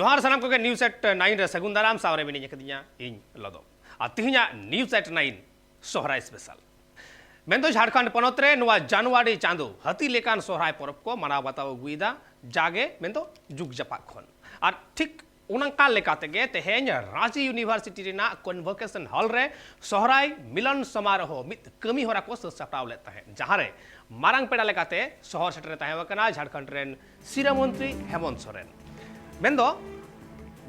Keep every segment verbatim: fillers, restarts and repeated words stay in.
ᱡᱚᱦᱟᱨ ᱥᱟᱱᱟᱢ ᱠᱚᱜᱮ, News at Nine ᱨᱮ ᱥᱟᱹᱜᱩᱱ ᱫᱟᱨᱟᱢ᱾ ᱥᱟᱶᱨᱮ ᱢᱤᱱᱟᱹᱧ ᱟᱠᱟᱫᱤᱧᱟ ᱤᱧ ᱞᱚᱫᱚ᱾ ᱟᱨ ᱛᱤᱦᱤᱧᱟᱜ News at Nine Sohrai special. ᱢᱮᱱᱫᱚ ᱡᱷᱟᱲᱠᱷᱚᱸᱰ ᱯᱚᱱᱚᱛ ᱨᱮ ᱱᱚᱣᱟ ᱡᱟᱱᱩᱣᱟᱨᱤ ᱪᱟᱸᱫᱚ ᱦᱟᱹᱛᱤ ᱞᱮᱠᱟᱱ ᱥᱚᱦᱨᱟᱭ ᱯᱚᱨᱚᱵᱽ ᱠᱚ ᱢᱟᱱᱟᱣ ᱵᱟᱛᱟᱣ ᱟᱹᱜᱩᱭᱮᱫᱟ, ᱡᱟᱜᱮ ᱢᱮᱱᱫᱚ ᱡᱩᱜᱽ ᱡᱟᱯᱟᱜ ᱠᱷᱚᱱ᱾ ᱟᱨ ᱴᱷᱤᱠ ᱚᱱᱠᱟ ᱞᱮᱠᱟ ᱛᱮᱜᱮ ᱛᱮᱦᱮᱧ ᱨᱟᱸᱪᱤ ᱤᱭᱩᱱᱤᱵᱷᱟᱨᱥᱤᱴᱤ ᱨᱮᱱᱟᱜ ᱠᱚᱱᱵᱷᱳᱠᱮᱥᱚᱱ ᱦᱚᱞ ᱨᱮ ᱥᱚᱦᱨᱟᱭ ᱢᱤᱞᱚᱱ ᱥᱚᱢᱟᱨᱳᱦᱚ ᱢᱤᱫ ᱠᱟᱹᱢᱤ ᱦᱚᱨᱟ ᱠᱚ ᱥᱟᱹᱛ ᱥᱟᱯᱲᱟᱣ ᱞᱮᱫ ᱛᱟᱦᱮᱸᱫ, ᱡᱟᱦᱟᱸ ᱨᱮ ᱢᱟᱨᱟᱝ ᱯᱮᱲᱟ ᱞᱮᱠᱟᱛᱮ ᱥᱚᱦᱚᱨ ᱥᱮᱴᱮᱨ ᱮ ᱛᱟᱦᱮᱸ ᱠᱟᱱᱟ ᱡᱷᱟᱲᱠᱷᱚᱸᱰ ᱨᱮᱱ ᱥᱤᱨᱟᱹ ᱢᱚᱱᱛᱨᱤ ᱦᱮᱢᱚᱱᱛ ᱥᱚᱨᱮᱱ᱾ ᱢᱮᱱᱫᱚ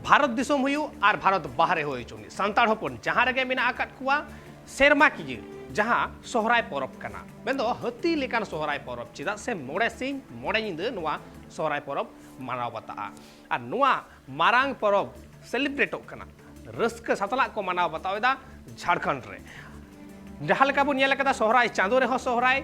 ᱵᱷᱟᱨᱚᱛ ᱫᱤᱥᱚᱢ ᱦᱩᱭᱩᱜ ᱟᱨ ᱵᱷᱟᱨᱚᱛ ᱵᱟᱦᱨᱮ ᱦᱩᱭ ᱦᱚᱪᱚᱱᱤᱡ, ᱥᱟᱱᱛᱟᱲ ᱦᱚᱯᱚᱱ ᱡᱟᱦᱟᱸ ᱨᱮᱜᱮ ᱢᱮᱱᱟᱜ ᱟᱠᱟᱫ ᱠᱚᱣᱟ, ᱥᱮᱨᱢᱟᱠᱤᱭᱟᱹ ᱡᱟᱦᱟᱸ ᱥᱚᱦᱨᱟᱭ ᱯᱚᱨᱚᱵᱽ ᱠᱟᱱᱟ, ᱢᱮᱱᱫᱚ ᱦᱟᱹᱛᱤ ᱞᱮᱠᱟᱱ ᱥᱚᱦᱨᱟᱭ ᱯᱚᱨᱚᱵᱽ, ᱪᱮᱫᱟᱜ ᱥᱮ ᱢᱚᱬᱮ ᱥᱤᱧ ᱢᱚᱬᱮ ᱧᱤᱫᱟᱹ ᱱᱚᱣᱟ ᱥᱚᱦᱨᱟᱭ ᱯᱚᱨᱚᱵᱽ ᱢᱟᱱᱟᱣ ᱵᱟᱛᱟᱜᱼᱟ᱾ ᱟᱨ ᱱᱚᱣᱟ ᱢᱟᱨᱟᱝ ᱯᱚᱨᱚᱵᱽ ᱥᱮᱞᱤᱵᱨᱮᱴᱚᱜ ᱠᱟᱱᱟ, ᱨᱟᱹᱥᱠᱟᱹ ᱥᱟᱛᱞᱟᱜ ᱠᱚ ᱢᱟᱱᱟᱣ ᱵᱟᱛᱟᱣ ᱮᱫᱟ ᱡᱷᱟᱲᱠᱷᱚᱸᱰ ᱨᱮ᱾ ᱡᱟᱦᱟᱸ ᱞᱮᱠᱟ ᱵᱚᱱ ᱧᱮᱞ ᱟᱠᱟᱫᱟ ᱥᱚᱦᱨᱟᱭ ᱪᱟᱸᱫᱳ ᱨᱮᱦᱚᱸ ᱥᱚᱦᱨᱟᱭ,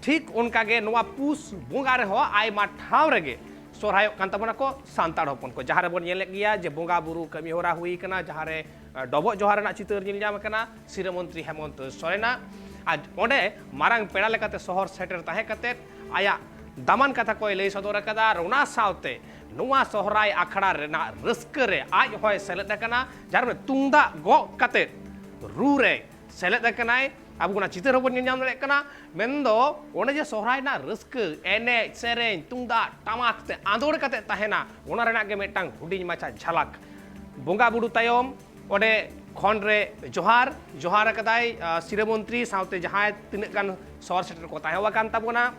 ᱴᱷᱤᱠ ᱚᱱᱠᱟ ᱜᱮ ᱱᱚᱣᱟ ᱯᱩᱥ ᱵᱚᱸᱜᱟ ᱨᱮᱦᱚᱸ ᱟᱭᱢᱟ ᱴᱷᱟᱶ ᱨᱮᱜᱮ ᱥᱚᱦᱨᱟᱭᱚᱜ ᱠᱟᱱ ᱛᱟᱵᱚᱱᱟ ᱠᱚ ᱥᱟᱱᱛᱟᱲ ᱦᱚᱯᱚᱱ ᱠᱚ᱾ ᱡᱟᱦᱟᱸ ᱨᱮᱵᱚᱱ ᱧᱮᱞᱮᱫ ᱜᱮᱭᱟ ᱡᱮ ᱵᱚᱸᱜᱟ ᱵᱩᱨᱩ ᱠᱟᱹᱢᱤ ᱦᱚᱨᱟ ᱦᱩᱭ ᱠᱟᱱᱟ, ᱡᱟᱦᱟᱸ ᱨᱮ, ᱟᱸ, ᱰᱚᱵᱚᱜ ᱡᱚᱦᱟᱨ ᱨᱮᱱᱟᱜ ᱪᱤᱛᱟᱹᱨ ᱧᱮᱞ ᱧᱟᱢ ᱟᱠᱟᱱᱟ ᱥᱤᱨᱟᱹ ᱢᱚᱱᱛᱨᱤ ᱦᱮᱢᱚᱱᱛ ᱥᱚᱨᱮᱱᱟᱜ᱾ ᱟᱨ ᱚᱸᱰᱮ ᱢᱟᱨᱟᱝ ᱯᱮᱲᱟ ᱞᱮᱠᱟᱛᱮ ᱥᱚᱦᱚᱨ ᱥᱮᱴᱮᱨ ᱛᱟᱦᱮᱸ ᱠᱟᱛᱮᱫ ᱟᱭᱟᱜ ᱫᱟᱢᱟᱱ ᱠᱟᱛᱷᱟ ᱠᱚᱭ ᱞᱟᱹᱭ ᱥᱚᱫᱚᱨ ᱟᱠᱟᱫᱟ᱾ ᱟᱨ ᱚᱱᱟ ᱥᱟᱶᱛᱮ ᱱᱚᱣᱟ ᱥᱚᱦᱨᱟᱭ ᱟᱠᱷᱲᱟ ᱨᱮᱱᱟᱜ ᱨᱟᱹᱥᱠᱟᱹ ᱨᱮ ᱟᱡ ᱦᱚᱸᱭ ᱥᱮᱞᱮᱫ ᱟᱠᱟᱱᱟ, ᱡᱟᱦᱟᱸ ᱨᱮ ᱛᱩᱢᱫᱟᱜ ᱜᱚᱜ ᱠᱟᱛᱮᱫ ᱨᱩ ᱨᱮ ᱥᱮᱞᱮᱫ ᱟᱠᱟᱱᱟᱭ᱾ ᱟᱵᱚ ᱚᱱᱟ ᱪᱤᱛᱟᱹᱨ ᱦᱚᱸᱵᱚᱱ ᱧᱮᱞ ᱧᱟᱢ ᱫᱟᱲᱮᱭᱟᱜ ᱠᱟᱱᱟ᱾ ᱢᱮᱱᱫᱚ ᱚᱱᱮ ᱡᱮ ᱥᱚᱦᱨᱟᱭ ᱨᱮᱱᱟᱜ ᱨᱟᱹᱥᱠᱟᱹ, ᱮᱱᱮᱡ ᱥᱮᱨᱮᱧ, ᱛᱩᱢᱫᱟᱜ ᱴᱟᱢᱟᱠ ᱛᱮ ᱟᱸᱫᱳᱲ ᱠᱟᱛᱮ ᱛᱟᱦᱮᱱᱟ, ᱚᱱᱟ ᱨᱮᱱᱟᱜ ᱜᱮ ᱢᱤᱫᱴᱟᱝ ᱦᱩᱰᱤᱧ ᱢᱟᱪᱷᱟ ᱡᱷᱟᱞᱟᱠ᱾ ᱵᱚᱸᱜᱟ ᱵᱩᱨᱩ ᱛᱟᱭᱚᱢ ᱚᱸᱰᱮ ᱠᱷᱚᱱ ᱨᱮ ᱡᱚᱦᱟᱨ, ᱡᱚᱦᱟᱨ ᱟᱠᱟᱫᱟᱭ, ᱟᱸ, ᱥᱤᱨᱟᱹ ᱢᱚᱱᱛᱨᱤ ᱥᱟᱶᱛᱮ ᱡᱟᱦᱟᱸᱭ ᱛᱤᱱᱟᱹᱜ ᱜᱟᱱ ᱥᱚᱦᱚᱨ ᱥᱮᱴᱮᱨ ᱠᱚ ᱛᱟᱦᱮᱸ ᱟᱠᱟᱱ ᱛᱟᱵᱚᱱᱟ᱾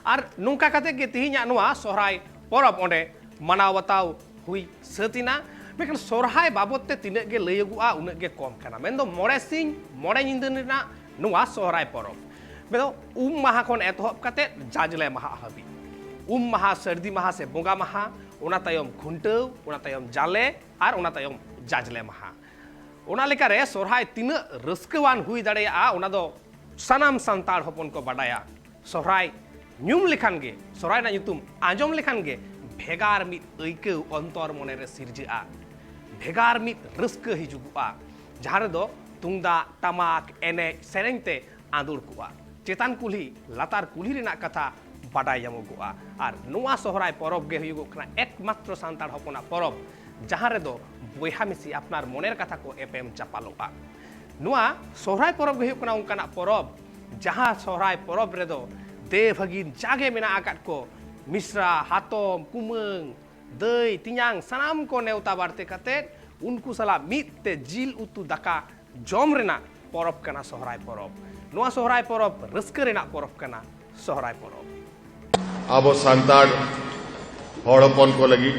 ᱟᱨ ᱱᱚᱝᱠᱟ ᱠᱟᱛᱮ ᱜᱮ ᱛᱮᱦᱮᱧᱟᱜ ᱱᱚᱣᱟ ᱥᱚᱦᱨᱟᱭ ᱯᱚᱨᱚᱵᱽ ᱚᱸᱰᱮ ᱢᱟᱱᱟᱣ ᱵᱟᱛᱟᱣ ᱦᱩᱭ ᱥᱟᱹᱛ ᱮᱱᱟ᱾ ᱢᱮᱱᱠᱷᱟᱱ ᱥᱚᱦᱨᱟᱭ ᱵᱟᱵᱚᱫ ᱛᱮ ᱛᱤᱱᱟᱹᱜ ᱜᱮ ᱞᱟᱹᱭᱟᱹᱜᱚᱜᱼᱟ, ᱩᱱᱟᱹᱜ ᱜᱮ ᱠᱚᱢ ᱠᱟᱱᱟ᱾ ᱢᱮᱱᱫᱚ ᱢᱚᱬᱮ ᱥᱤᱧ ᱢᱚᱬᱮ ᱧᱤᱫᱟᱹ ᱨᱮᱱᱟᱜ ᱱᱚᱣᱟ ᱥᱚᱦᱨᱟᱭ ᱯᱚᱨᱚᱵᱽ, ᱢᱮᱱᱫᱚ ᱩᱢ ᱢᱟᱦᱟ ᱠᱷᱚᱱ ᱮᱛᱚᱦᱚᱵ ᱠᱟᱛᱮ ᱡᱟᱡᱽᱞᱮ ᱢᱟᱦᱟ ᱦᱟᱹᱵᱤᱡ, ᱩᱢ ᱢᱟᱦᱟ, ᱥᱟᱹᱨᱫᱤ ᱢᱟᱦᱟ ᱥᱮ ᱵᱚᱸᱜᱟ ᱢᱟᱦᱟ, ᱚᱱᱟ ᱛᱟᱭᱚᱢ ᱠᱷᱩᱱᱴᱟᱹᱣ, ᱚᱱᱟ ᱛᱟᱭᱚᱢ ᱡᱟᱞᱮ ᱟᱨ ᱚᱱᱟ ᱛᱟᱭᱚᱢ ᱡᱟᱡᱽᱞᱮ ᱢᱟᱦᱟ᱾ ᱚᱱᱟ ᱞᱮᱠᱟᱨᱮ ᱥᱚᱦᱨᱟᱭ ᱛᱤᱱᱟᱹᱜ ᱨᱟᱹᱥᱠᱟᱹᱣᱟᱱ ᱦᱩᱭ ᱫᱟᱲᱮᱭᱟᱜᱼᱟ, ᱚᱱᱟ ᱫᱚ ᱥᱟᱱᱟᱢ ᱥᱟᱱᱛᱟᱲ ᱦᱚᱯᱚᱱ ᱠᱚ ᱵᱟᱰᱟᱭᱟ᱾ ᱥᱚᱦᱨᱟᱭ ᱧᱩᱢ ᱞᱮᱠᱷᱟᱱ ᱜᱮ, ᱥᱚᱦᱨᱟᱭ ᱨᱮᱱᱟᱜ ᱧᱩᱛᱩᱢ ᱟᱸᱡᱚᱢ ᱞᱮᱠᱷᱟᱱ ᱜᱮ ᱵᱷᱮᱜᱟᱨ ᱢᱤᱫ ᱟᱹᱭᱠᱟᱹᱣ ᱚᱱᱛᱚᱨ ᱢᱚᱱᱮ ᱨᱮ ᱥᱤᱨᱡᱟᱹᱜᱼᱟ, ᱵᱷᱮᱜᱟᱨ ᱢᱤᱫ ᱨᱟᱹᱥᱠᱟᱹ ᱦᱤᱡᱩᱜᱚᱜᱼᱟ, ᱡᱟᱦᱟᱸ ᱨᱮᱫᱚ ᱛᱩᱢᱫᱟᱜ ᱴᱟᱢᱟᱠ ᱮᱱᱮᱡ ᱥᱮᱨᱮᱧ ᱛᱮ ᱟᱸᱫᱳᱲ ᱠᱚᱜᱼᱟ᱾ ᱪᱮᱛᱟᱱ ᱠᱩᱞᱦᱤ ᱞᱟᱛᱟᱨ ᱠᱩᱞᱦᱤ ᱨᱮᱱᱟᱜ ᱠᱟᱛᱷᱟ ᱵᱟᱰᱟᱭ ᱧᱟᱢᱚᱜᱚᱜᱼᱟ᱾ ᱟᱨ ᱱᱚᱣᱟ ᱥᱚᱦᱨᱟᱭ ᱯᱚᱨᱚᱵᱽ ᱜᱮ ᱦᱩᱭᱩᱜᱚᱜ ᱠᱟᱱᱟ ᱮᱠᱢᱟᱛᱨᱚ ᱥᱟᱱᱛᱟᱲ ᱦᱚᱯᱚᱱᱟᱜ ᱯᱚᱨᱚᱵᱽ, ᱡᱟᱦᱟᱸ ᱨᱮᱫᱚ ᱵᱚᱭᱦᱟ ᱢᱤᱥᱤ ᱟᱯᱱᱟᱨ ᱢᱚᱱᱮᱨ ᱠᱟᱛᱷᱟ ᱠᱚ ᱮᱯᱮᱢ ᱪᱟᱯᱟᱞᱚᱜᱼᱟ᱾ ᱱᱚᱣᱟ ᱥᱚᱦᱨᱟᱭ ᱯᱚᱨᱚᱵᱽ ᱜᱮ ᱦᱩᱭᱩᱜ ᱠᱟᱱᱟ ᱚᱱᱠᱟᱱᱟᱜ ᱯᱚᱨᱚᱵᱽ, ᱡᱟᱦᱟᱸ ᱥᱚᱦᱨᱟᱭ ᱯᱚᱨᱚᱵᱽ ᱨᱮᱫᱚ ᱫᱮᱣ ᱵᱷᱟᱹᱜᱤᱱ ᱡᱟᱜᱮ ᱢᱮᱱᱟᱜ ᱟᱠᱟᱫ ᱠᱚ, ᱢᱤᱥᱨᱟ, ᱦᱟᱛᱚᱢ, ᱠᱩᱢᱟᱹᱝ, ᱫᱟᱹᱭ, ᱛᱮᱧᱟᱝ, ᱥᱟᱱᱟᱢ ᱠᱚ ᱱᱮᱣᱛᱟ ᱵᱟᱨᱛᱮ ᱠᱟᱛᱮᱫ ᱩᱱᱠᱩ ᱥᱟᱞᱟᱜ ᱢᱤᱫ ᱛᱮ ᱡᱤᱞ ᱩᱛᱩ ᱫᱟᱠᱟ ᱡᱚᱢ ᱨᱮᱱᱟᱜ ᱯᱚᱨᱚᱵᱽ ᱠᱟᱱᱟ ᱥᱚᱦᱨᱟᱭ ᱯᱚᱨᱚᱵᱽ᱾ ᱱᱚᱣᱟ ᱥᱚᱦᱨᱟᱭ ᱯᱚᱨᱚᱵᱽ ᱨᱟᱹᱥᱠᱟᱹ ᱨᱮᱱᱟᱜ ᱯᱚᱨᱚᱵᱽ ᱠᱟᱱᱟ ᱥᱚᱦᱨᱟᱭ ᱯᱚᱨᱚᱵᱽ᱾ ᱟᱵᱚ ᱥᱟᱱᱛᱟᱲ ᱦᱚᱲ ᱦᱚᱯᱚᱱ ᱠᱚ ᱞᱟᱹᱜᱤᱫ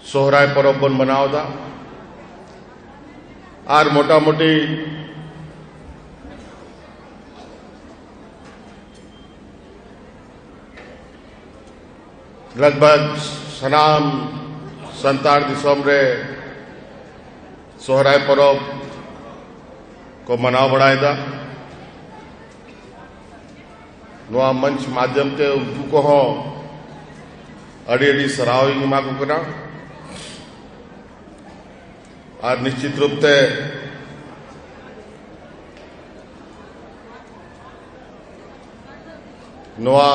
ᱥᱚᱦᱨᱟᱭ ᱯᱚᱨᱚᱵᱽ ᱵᱚᱱ ᱢᱟᱱᱟᱣ ᱮᱫᱟ᱾ ᱟᱨ ᱢᱚᱴᱟᱢᱩᱴᱤ ᱞᱟᱜᱽᱵᱷᱟᱜᱽ ᱥᱟᱱᱟᱢ ᱥᱟᱱᱛᱟᱲ ᱫᱤᱥᱚᱢ ᱨᱮ ᱥᱚᱦᱨᱟᱭ ᱯᱚᱨᱚᱵᱽ ᱠᱚ ᱢᱟᱱᱟᱣ ᱵᱟᱲᱟᱭᱮᱫᱟ᱾ ᱱᱚᱣᱟ ᱢᱚᱧᱪ ᱢᱟᱫᱽᱫᱷᱚᱢ ᱛᱮ ᱩᱱᱠᱩ ᱠᱚᱦᱚᱸ ᱟᱹᱰᱤ ᱟᱹᱰᱤ ᱥᱟᱨᱦᱟᱣ ᱤᱧ ᱮᱢᱟ ᱠᱚ ᱠᱟᱱᱟ᱾ ᱟᱨ ᱱᱤᱥᱪᱤᱛ ᱨᱩᱯ ᱛᱮ ᱱᱚᱣᱟ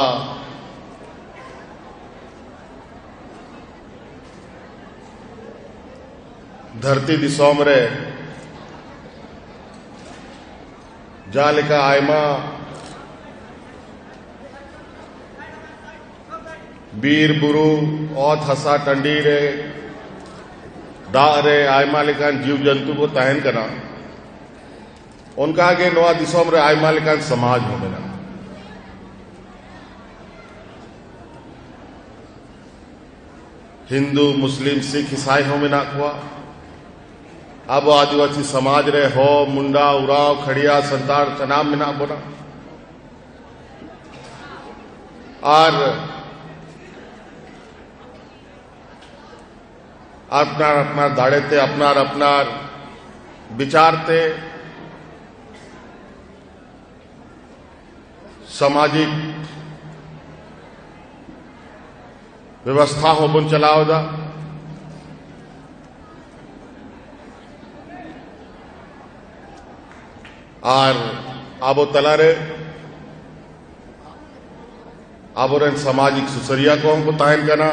ᱫᱷᱟᱹᱨᱛᱤ ᱫᱤᱥᱚᱢ ᱨᱮ ᱡᱟᱦᱟᱸ ᱞᱮᱠᱟ ᱟᱭᱢᱟ ᱵᱤᱨ ᱵᱩᱨᱩ, ᱚᱛ ᱦᱟᱥᱟ, ᱴᱟᱺᱰᱤ ᱨᱮ, ᱫᱟᱜ ᱨᱮ ᱟᱭᱢᱟ ᱞᱮᱠᱟᱱ ᱡᱤᱣᱤ ᱡᱚᱱᱛᱩ ᱠᱚ ᱛᱟᱦᱮᱱ ᱠᱟᱱᱟ, ᱚᱱᱠᱟ ᱜᱮ ᱱᱚᱣᱟ ᱫᱤᱥᱚᱢ ᱨᱮ ᱟᱭᱢᱟ ᱞᱮᱠᱟᱱ ᱥᱚᱢᱟᱡᱽ ᱦᱚᱸ ᱢᱮᱱᱟᱜᱼᱟ᱾ ᱦᱤᱱᱫᱩ, ᱢᱩᱥᱞᱤᱢ, ᱥᱤᱠᱷ, ᱤᱥᱟᱭ ᱦᱚᱸ ᱢᱮᱱᱟᱜ ᱠᱚᱣᱟ᱾ ᱟᱵᱚ ᱟᱹᱫᱤᱵᱟᱹᱥᱤ ᱥᱚᱢᱟᱡᱽ ᱨᱮ ᱦᱳ, ᱢᱩᱱᱰᱟ, ᱩᱨᱟᱣ, ᱠᱷᱟᱲᱤᱭᱟ, ᱥᱟᱱᱛᱟᱲ ᱥᱟᱱᱟᱢ ᱢᱮᱱᱟᱜ ᱵᱚᱱᱟ᱾ ᱟᱨ ᱟᱯᱱᱟᱨ ᱟᱯᱱᱟᱨ ᱫᱟᱲᱮ ᱛᱮ, ᱟᱯᱱᱟᱨ ᱟᱯᱱᱟᱨ ᱵᱤᱪᱟᱨ ᱛᱮ ᱥᱟᱢᱟᱡᱤᱠ ᱵᱮᱵᱚᱥᱛᱷᱟ ᱦᱚᱸᱵᱚᱱ ᱪᱟᱞᱟᱣ ᱮᱫᱟ᱾ ᱟᱨ ᱟᱵᱚ ᱛᱟᱞᱟᱨᱮ ᱟᱵᱚᱨᱮᱱ ᱥᱟᱢᱟᱡᱤᱠ ᱥᱩᱥᱟᱹᱨᱤᱭᱟᱹ ᱠᱚᱦᱚᱸ ᱠᱚ ᱛᱟᱦᱮᱱ ᱠᱟᱱᱟ᱾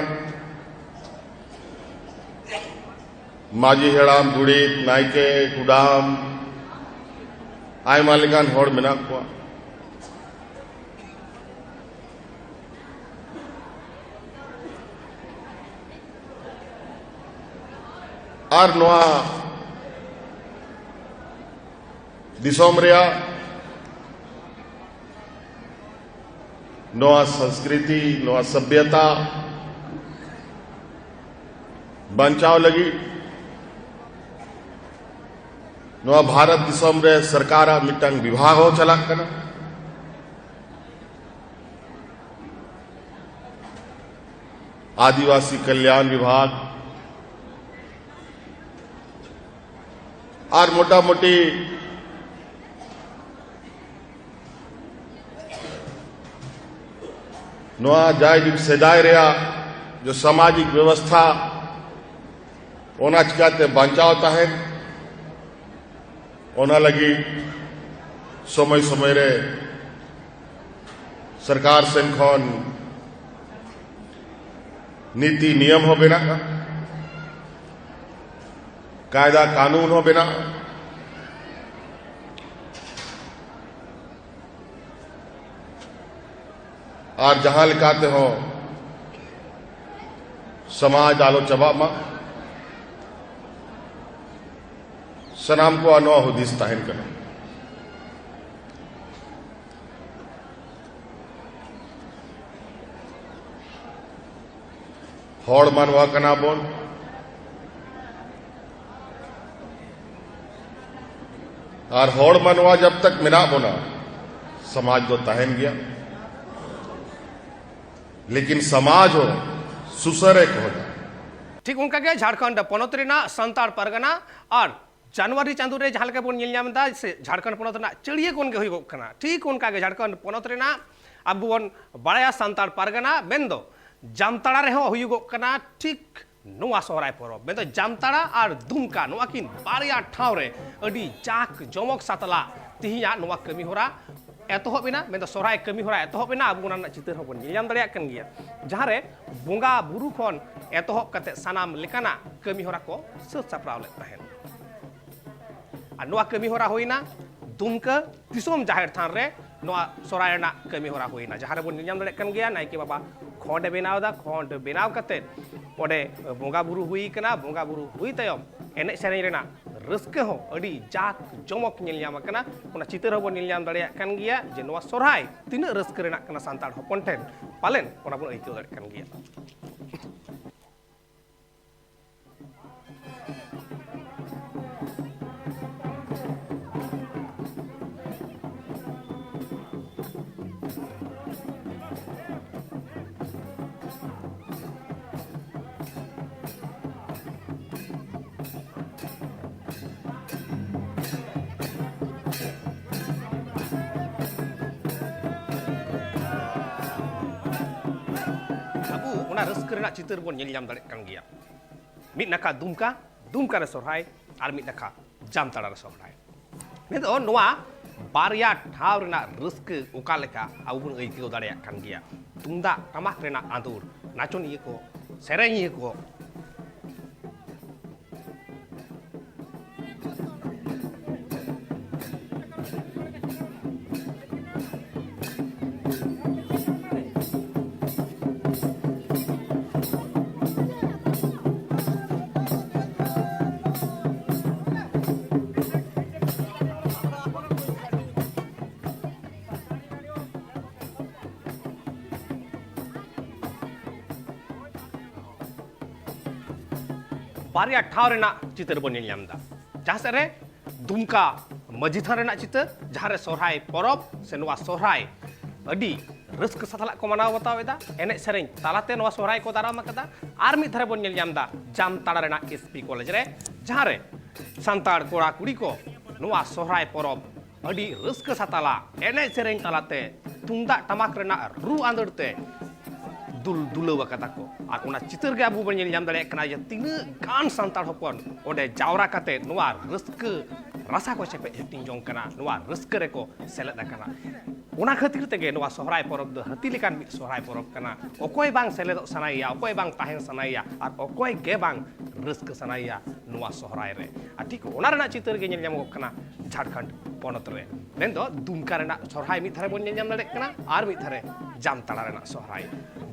ᱢᱟᱹᱡᱷᱤ ᱦᱟᱲᱟᱢ, ᱜᱚᱰᱮᱛ, ᱱᱟᱭᱠᱮ, ᱠᱩᱰᱟᱢ, ᱟᱭᱢᱟ ᱞᱮᱠᱟᱱ ᱦᱚᱲ ᱢᱮᱱᱟᱜ ᱠᱚᱣᱟ᱾ ᱟᱨ ᱱᱚᱣᱟ ᱫᱤᱥᱚᱢ ᱨᱮᱭᱟᱜ ᱱᱚᱣᱟ ᱥᱚᱝᱥᱠᱨᱤᱛᱤ, ᱱᱚᱣᱟ ᱥᱚᱵᱷᱭᱚᱛᱟ ᱵᱟᱧᱪᱟᱣ ᱞᱟᱹᱜᱤᱫ ᱱᱚᱣᱟ ᱵᱷᱟᱨᱚᱛ ᱫᱤᱥᱚᱢ ᱨᱮ ᱥᱚᱨᱠᱟᱨᱟᱜ ᱢᱤᱫᱴᱟᱝ ᱵᱤᱵᱷᱟᱜᱽ ᱦᱚᱸ ᱪᱟᱞᱟᱜ ᱠᱟᱱᱟ, ᱟᱹᱫᱤᱵᱟᱹᱥᱤ ᱠᱚᱞᱭᱟᱱ ᱵᱤᱵᱷᱟᱜᱽ᱾ ᱟᱨ ᱢᱚᱴᱟᱢᱩᱴᱤ ᱱᱚᱣᱟ ᱡᱟᱭᱡᱩᱜᱽ ᱥᱮᱫᱟᱭ ᱨᱮᱭᱟᱜ ᱡᱚ ᱥᱟᱢᱟᱡᱤᱠ ᱵᱮᱵᱚᱥᱛᱷᱟ, ᱚᱱᱟ ᱪᱤᱠᱟᱹᱛᱮ ᱵᱟᱧᱪᱟᱣ ᱛᱟᱦᱮᱱ, ᱚᱱᱟ ᱞᱟᱹᱜᱤᱫ ᱥᱚᱢᱚᱭ ᱥᱚᱢᱚᱭ ᱨᱮ ᱥᱚᱨᱠᱟᱨ ᱥᱮᱱ ᱠᱷᱚᱱ ᱱᱤᱛᱤ ᱱᱤᱭᱚᱢ ᱦᱚᱸ ᱵᱮᱱᱟᱜᱼᱟ, ᱠᱟᱭᱫᱟ ᱠᱟᱹᱱᱩᱱ ᱦᱚᱸ ᱵᱮᱱᱟᱜᱼᱟ᱾ ᱟᱨ ᱡᱟᱦᱟᱸ ᱞᱮᱠᱟ ᱛᱮᱦᱚᱸ ᱥᱚᱢᱟᱡᱽ ᱟᱞᱚ ᱪᱟᱵᱟᱜ ᱢᱟ, ᱥᱟᱱᱟᱢ ᱠᱚᱣᱟᱜ ᱱᱚᱣᱟ ᱦᱩᱫᱤᱥ ᱛᱟᱦᱮᱱ ᱠᱟᱱᱟ᱾ ᱦᱚᱲ ᱢᱟᱱᱣᱟ ᱠᱟᱱᱟ ᱵᱚᱱ, ᱟᱨ ᱦᱚᱲ ᱢᱟᱱᱣᱟ ᱡᱟᱵ ᱛᱟᱠ ᱢᱮᱱᱟᱜ ᱵᱚᱱᱟ, ᱥᱚᱢᱟᱡᱽ ᱫᱚ ᱛᱟᱦᱮᱱ ᱜᱮᱭᱟ᱾ ᱞᱮᱠᱤᱱ ᱥᱚᱢᱟᱡᱽ ᱦᱚᱸ ᱥᱩᱥᱟᱹᱨᱮ ᱠᱷᱚᱡᱟ᱾ ᱴᱷᱤᱠ ᱚᱱᱠᱟᱜᱮ ᱡᱷᱟᱲᱠᱷᱚᱸᱰ ᱯᱚᱱᱚᱛ ᱨᱮᱱᱟᱜ ᱥᱟᱱᱛᱟᱲ ᱯᱟᱨᱜᱟᱱᱟ ᱟᱨ ᱡᱟᱱᱩᱣᱟᱨᱤ ᱪᱟᱸᱫᱳ ᱨᱮ ᱡᱟᱦᱟᱸ ᱞᱮᱠᱟ ᱵᱚᱱ ᱧᱮᱞ ᱧᱟᱢ ᱮᱫᱟ, ᱥᱮ ᱡᱷᱟᱲᱠᱷᱚᱸᱰ ᱯᱚᱱᱚᱛ ᱨᱮᱱᱟᱜ ᱪᱟᱹᱲᱭᱟᱹ ᱠᱚᱱ ᱜᱮ ᱦᱩᱭᱩᱜᱚᱜ ᱠᱟᱱᱟ, ᱴᱷᱤᱠ ᱚᱱᱠᱟ ᱜᱮ ᱡᱷᱟᱲᱠᱷᱚᱸᱰ ᱯᱚᱱᱚᱛ ᱨᱮᱱᱟᱜ ᱟᱵᱚ ᱵᱚᱱ ᱵᱟᱲᱟᱭᱟ ᱥᱟᱱᱛᱟᱲ ᱯᱟᱨᱜᱟᱱᱟ ᱢᱮᱱᱫᱚ ᱡᱟᱢᱛᱟᱲᱟ ᱨᱮᱦᱚᱸ ᱦᱩᱭᱩᱜᱚᱜ ᱠᱟᱱᱟ ᱴᱷᱤᱠ ᱱᱚᱣᱟ ᱥᱚᱦᱨᱟᱭ ᱯᱚᱨᱚᱵᱽ ᱢᱮᱱᱫᱚ ᱡᱟᱢᱛᱟᱲᱟ ᱟᱨ ᱫᱩᱢᱠᱟ, ᱱᱚᱣᱟ ᱠᱤᱱ ᱵᱟᱨᱭᱟ ᱴᱷᱟᱶ ᱨᱮ ᱟᱹᱰᱤ ᱡᱟᱠ ᱡᱚᱢᱚᱠ ᱥᱟᱛᱞᱟ ᱛᱮᱦᱮᱧᱟᱜ ᱱᱚᱣᱟ ᱠᱟᱹᱢᱤ ᱦᱚᱨᱟ ᱮᱛᱚᱦᱚᱵ ᱮᱱᱟ, ᱢᱮᱱᱫᱚ ᱥᱚᱦᱨᱟᱭ ᱠᱟᱹᱢᱤ ᱦᱚᱨᱟ ᱮᱛᱚᱦᱚᱵ ᱮᱱᱟ᱾ ᱟᱵᱚ ᱚᱱᱟ ᱨᱮᱱᱟᱜ ᱪᱤᱛᱟᱹᱨ ᱦᱚᱸᱵᱚᱱ ᱧᱮᱞ ᱧᱟᱢ ᱫᱟᱲᱮᱭᱟᱜ ᱠᱟᱱ ᱜᱮᱭᱟ, ᱡᱟᱦᱟᱸ ᱨᱮ ᱵᱚᱸᱜᱟ ᱵᱩᱨᱩ ᱠᱷᱚᱱ ᱮᱛᱚᱦᱚᱵ ᱠᱟᱛᱮ ᱥᱟᱱᱟᱢ ᱞᱮᱠᱟᱱᱟᱜ ᱠᱟᱹᱢᱤ ᱦᱚᱨᱟ ᱠᱚ ᱥᱟᱹᱛ ᱥᱟᱯᱲᱟᱣ ᱞᱮᱫ ᱛᱟᱦᱮᱸᱫ᱾ ᱟᱨ ᱱᱚᱣᱟ ᱠᱟᱹᱢᱤ ᱦᱚᱨᱟ ᱦᱩᱭᱱᱟ ᱫᱩᱢᱠᱟᱹ ᱫᱤᱥᱚᱢ ᱡᱟᱦᱮᱨ ᱛᱷᱟᱱ ᱨᱮ ᱱᱚᱣᱟ ᱥᱚᱦᱨᱟᱭ ᱨᱮᱱᱟᱜ ᱠᱟᱹᱢᱤ ᱦᱚᱨᱟ ᱦᱩᱭᱱᱟ, ᱡᱟᱦᱟᱸ ᱨᱮᱵᱚᱱ ᱧᱮᱞ ᱧᱟᱢ ᱫᱟᱲᱮᱭᱟᱜ ᱠᱟᱱ ᱜᱮᱭᱟ ᱱᱟᱭᱠᱮ ᱵᱟᱵᱟ ᱠᱷᱚᱸᱰ ᱮ ᱵᱮᱱᱟᱣ ᱮᱫᱟ᱾ ᱠᱷᱚᱸᱰ ᱵᱮᱱᱟᱣ ᱠᱟᱛᱮ ᱚᱸᱰᱮ ᱵᱚᱸᱜᱟ ᱵᱩᱨᱩ ᱦᱩᱭ ᱠᱟᱱᱟ᱾ ᱵᱚᱸᱜᱟ ᱵᱩᱨᱩ ᱦᱩᱭ ᱛᱟᱭᱚᱢ ᱮᱱᱮᱡ ᱥᱮᱨᱮᱧ ᱨᱮᱱᱟᱜ ᱨᱟᱹᱥᱠᱟᱹ ᱦᱚᱸ ᱟᱹᱰᱤ ᱡᱟᱠ ᱡᱚᱢᱚᱠ ᱧᱮᱞ ᱧᱟᱢ ᱟᱠᱟᱱᱟ᱾ ᱚᱱᱟ ᱪᱤᱛᱟᱹᱨ ᱦᱚᱸᱵᱚᱱ ᱧᱮᱞ ᱧᱟᱢ ᱫᱟᱲᱮᱭᱟᱜ ᱠᱟᱱ ᱜᱮᱭᱟ ᱡᱮ ᱱᱚᱣᱟ ᱥᱚᱦᱨᱟᱭ ᱛᱤᱱᱟᱹᱜ ᱨᱟᱹᱥᱠᱟᱹ ᱨᱮᱱᱟᱜ ᱠᱟᱱᱟ ᱥᱟᱱᱛᱟᱲ ᱦᱚᱯᱚᱱ ᱴᱷᱮᱱ, ᱯᱟᱞᱮᱱ ᱚᱱᱟ ᱵᱚᱱ ᱟᱹᱭᱠᱟᱹᱣ ᱫᱟᱲᱮᱭᱟᱜ ᱠᱟᱱ ᱜᱮᱭᱟ᱾ ᱟᱵᱚ ᱚᱱᱟ ᱨᱟᱹᱥᱠᱟᱹ ᱨᱮᱱᱟᱜ ᱪᱤᱛᱟᱹᱨ ᱵᱚᱱ ᱧᱮᱞ ᱧᱟᱢ ᱫᱟᱲᱮᱭᱟᱜ ᱠᱟᱱ ᱜᱮᱭᱟ᱾ ᱢᱤᱫ ᱱᱟᱠᱷᱟ ᱫᱩᱢᱠᱟ, ᱫᱩᱢᱠᱟ ᱨᱮ ᱥᱚᱦᱨᱟᱭ, ᱟᱨ ᱢᱤᱫ ᱱᱟᱠᱷᱟ ᱡᱟᱢᱛᱟᱲᱟ ᱨᱮ ᱥᱚᱦᱨᱟᱭ᱾ ᱱᱤᱛᱚᱜ ᱱᱚᱣᱟ ᱵᱟᱨᱭᱟ ᱴᱷᱟᱶ ᱨᱮᱱᱟᱜ ᱨᱟᱹᱥᱠᱟᱹ ᱚᱠᱟ ᱞᱮᱠᱟ ᱟᱵᱚ ᱵᱚᱱ ᱟᱹᱭᱠᱟᱹᱣ ᱫᱟᱲᱮᱭᱟᱜ ᱠᱟᱱ ᱜᱮᱭᱟ᱾ ᱛᱩᱢᱫᱟᱜ ᱴᱟᱢᱟᱠ ᱨᱮᱱᱟᱜ ᱟᱸᱫᱳᱲ, ᱱᱟᱪᱚᱱᱤᱭᱟᱹ ᱠᱚ, ᱥᱮᱨᱮᱧᱤᱭᱟᱹ ᱠᱚ, ᱵᱟᱨᱭᱟ ᱴᱷᱟᱶ ᱨᱮᱱᱟᱜ ᱪᱤᱛᱟᱹᱨ ᱵᱚᱱ ᱧᱮᱞ ᱧᱟᱢ ᱮᱫᱟ᱾ ᱡᱟᱦᱟᱸ ᱥᱮᱫ ᱨᱮ ᱫᱩᱢᱠᱟ ᱢᱟᱹᱡᱷᱤ ᱛᱷᱟᱱ ᱨᱮᱱᱟᱜ ᱪᱤᱛᱟᱹᱨ, ᱡᱟᱦᱟᱸ ᱨᱮ ᱥᱚᱦᱨᱟᱭ ᱯᱚᱨᱚᱵᱽ ᱥᱮ ᱱᱚᱣᱟ ᱥᱚᱦᱨᱟᱭ ᱟᱹᱰᱤ ᱨᱟᱹᱥᱠᱟᱹ ᱥᱟᱛᱞᱟᱜ ᱠᱚ ᱢᱟᱱᱟᱣ ᱵᱟᱛᱟᱣ ᱮᱫᱟ, ᱮᱱᱮᱡ ᱥᱮᱨᱮᱧ ᱛᱟᱞᱟᱛᱮ ᱱᱚᱣᱟ ᱥᱚᱦᱨᱟᱭ ᱠᱚ ᱫᱟᱨᱟᱢ ᱟᱠᱟᱫᱟ᱾ ᱟᱨ ᱢᱤᱫ ᱫᱷᱟᱨᱮ ᱵᱚᱱ ᱧᱮᱞ ᱧᱟᱢ ᱮᱫᱟ ᱡᱟᱢᱛᱟᱲᱟ ᱨᱮᱱᱟᱜ ᱮᱥ ᱯᱤ ᱠᱚᱞᱮᱡᱽ ᱨᱮ, ᱡᱟᱦᱟᱸ ᱨᱮ ᱥᱟᱱᱛᱟᱲ ᱠᱚᱲᱟ ᱠᱩᱲᱤ ᱠᱚ ᱱᱚᱣᱟ ᱥᱚᱦᱨᱟᱭ ᱯᱚᱨᱚᱵᱽ ᱟᱹᱰᱤ ᱨᱟᱹᱥᱠᱟᱹ ᱥᱟᱛᱟᱞᱟ ᱮᱱᱮᱡ ᱥᱮᱨᱮᱧ ᱛᱟᱞᱟᱛᱮ, ᱛᱩᱢᱫᱟᱜ ᱴᱟᱢᱟᱠ ᱨᱮᱱᱟᱜ ᱨᱩ ᱟᱸᱫᱳᱲ ᱛᱮ ᱫᱩᱞ ᱫᱩᱞᱟᱹᱣ ᱟᱠᱟᱫᱟ ᱠᱚ᱾ ᱟᱨ ᱚᱱᱟ ᱪᱤᱛᱟᱹᱨ ᱜᱮ ᱟᱵᱚ ᱵᱚᱱ ᱧᱮᱞ ᱧᱟᱢ ᱫᱟᱲᱮᱭᱟᱜ ᱠᱟᱱᱟ ᱡᱮ ᱛᱤᱱᱟᱹᱜ ᱜᱟᱱ ᱥᱟᱱᱛᱟᱲ ᱦᱚᱯᱚᱱ ᱚᱸᱰᱮ ᱡᱟᱣᱨᱟ ᱠᱟᱛᱮ ᱱᱚᱣᱟ ᱨᱟᱹᱥᱠᱟᱹ ᱨᱟᱥᱟ ᱠᱚ ᱪᱮᱯᱮᱡ ᱦᱟᱹᱴᱤᱧ ᱡᱚᱝ ᱠᱟᱱᱟ, ᱱᱚᱣᱟ ᱨᱟᱹᱥᱠᱟᱹ ᱨᱮᱠᱚ ᱥᱮᱞᱮᱫ ᱟᱠᱟᱱᱟ᱾ ᱚᱱᱟ ᱠᱷᱟᱹᱛᱤᱨ ᱛᱮᱜᱮ ᱱᱚᱣᱟ ᱥᱚᱦᱨᱟᱭ ᱯᱚᱨᱚᱵᱽ ᱫᱚ ᱦᱟᱹᱛᱤ ᱞᱮᱠᱟᱱ ᱢᱤᱫ ᱥᱚᱦᱨᱟᱭ ᱯᱚᱨᱚᱵᱽ ᱠᱟᱱᱟ᱾ ᱚᱠᱚᱭ ᱵᱟᱝ ᱥᱮᱞᱮᱫᱚᱜ ᱥᱟᱱᱟᱭᱮᱭᱟ, ᱚᱠᱚᱭ ᱵᱟᱝ ᱛᱟᱦᱮᱱ ᱥᱟᱱᱟᱭᱮᱭᱟ, ᱟᱨ ᱚᱠᱚᱭ ᱜᱮ ᱵᱟᱝ ᱨᱟᱹᱥᱠᱟᱹ ᱥᱟᱱᱟᱭᱮᱭᱟ ᱱᱚᱣᱟ ᱥᱚᱦᱨᱟᱭ ᱨᱮ᱾ ᱟᱨ ᱴᱷᱤᱠ ᱚᱱᱟ ᱨᱮᱱᱟᱜ ᱪᱤᱛᱟᱹᱨ ᱜᱮ ᱧᱮᱞ ᱧᱟᱢᱚᱜᱚᱜ ᱠᱟᱱᱟ ᱡᱷᱟᱲᱠᱷᱚᱸᱰ ᱯᱚᱱᱚᱛ ᱨᱮ, ᱢᱮᱱᱫᱚ ᱫᱩᱢᱠᱟ ᱨᱮᱱᱟᱜ ᱥᱚᱦᱨᱟᱭ ᱢᱤᱫ ᱫᱷᱟᱨᱮ ᱵᱚᱱ ᱧᱮᱞ ᱧᱟᱢ ᱫᱟᱲᱮᱭᱟᱜ ᱠᱟᱱᱟ ᱟᱨ ᱢᱤᱫ ᱫᱷᱟᱨᱮ ᱡᱟᱢᱛᱟᱲᱟ ᱨᱮᱱᱟᱜ ᱥᱚᱦᱨᱟᱭ᱾